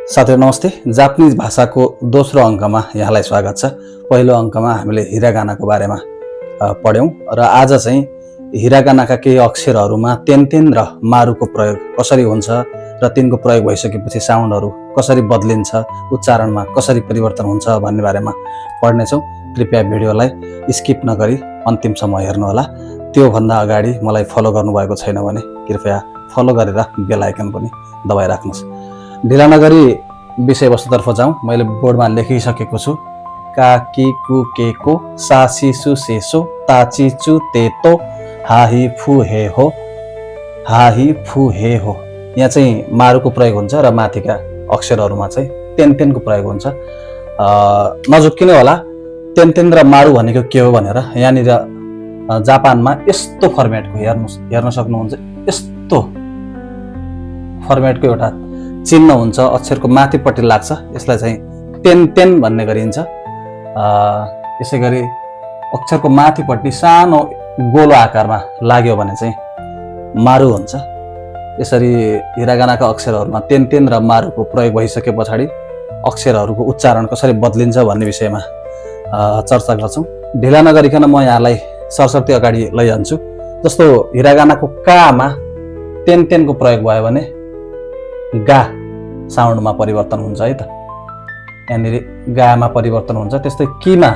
साथीहरु नमस्ते। जापानिज भाषाको दोस्रो अङ्कमा यहाँलाई स्वागत छ। पहिलो अङ्कमा हामीले हिरागानाको बारेमा पढ्यौं र आज चाहिँ हिरागानाका केही अक्षरहरूमा तेन्तेन र मारुको प्रयोग कसरी हुन्छ र तिनको प्रयोग भइसकेपछि साउन्डहरू कसरी बदलिन्छ, उच्चारणमा कसरी परिवर्तन हुन्छ भन्ने बारेमा पढ्नेछौं। कृपया भिडियोलाई स्किप नगरी अन्तिमसम्म हेर्नुहोला। त्यो भन्दा अगाडि मलाई फलो गर्नुभएको छैन भने कृपया फलो गरेर बेल आइकन पनि दबाइराख्नुस्। ढिला नगरी विषयवस्तुतर्फ जाउँ। मैले बोर्डमा लेखिसकेको छु। काकी कुकेको सासिसु सेसो ताचिचु तेतो हाही फु हे हो। हाही फु हे हो यहाँ चाहिँ मारुको प्रयोग हुन्छ र माथिका अक्षरहरूमा चाहिँ तेन्तेनको प्रयोग हुन्छ। नझुक्किने होला, तेन्तेन र मारु भनेको के हो भनेर यहाँनिर जापानमा यस्तो फर्मेटको हेर्न सक्नुहुन्छ। यस्तो फर्मेटको एउटा चिन्ह हुन्छ, अक्षरको माथिपट्टि लाग्छ। यसलाई चाहिँ तेन्तेन भन्ने गरिन्छ। यसै गरी अक्षरको माथिपट्टि सानो गोलो आकारमा लाग्यो भने चाहिँ मारु हुन्छ। यसरी हिरागानाका अक्षरहरूमा तेन्तेन र मारुको प्रयोग भइसके पछाडि अक्षरहरूको उच्चारण कसरी बदलिन्छ भन्ने विषयमा चर्चा गर्छौं। ढिला नगरिकन म यहाँलाई सरसर्ती अगाडि लैजान्छु। जस्तो हिरागानाको कामा तेन्तेनको प्रयोग भयो भने गा साउन्डमा परिवर्तन हुन्छ है त। यहाँनिर गामा परिवर्तन हुन्छ। त्यस्तै किमा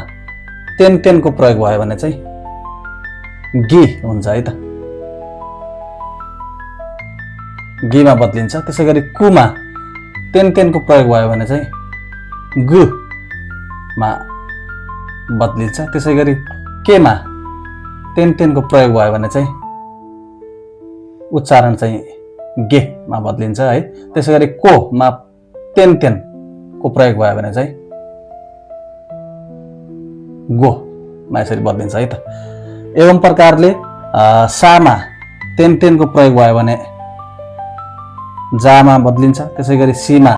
तेन्तेनको प्रयोग भयो भने चाहिँ गी हुन्छ है त, गीमा बदलिन्छ। त्यसै गरी कुमा तेन्तेनको प्रयोग भयो भने चाहिँ गुमा बदलिन्छ। त्यसै गरी केमा तेन्तेनको प्रयोग भयो भने चाहिँ उच्चारण चाहिँ गेमा बदलिन्छ है। त्यसै गरी कोमा तेन्तेनको प्रयोग भयो भने चाहिँ गोमा यसरी बदलिन्छ है त। एवं प्रकारले सामा तेन्तेनको प्रयोग भयो भने जामा बदलिन्छ। त्यसै गरी सीमा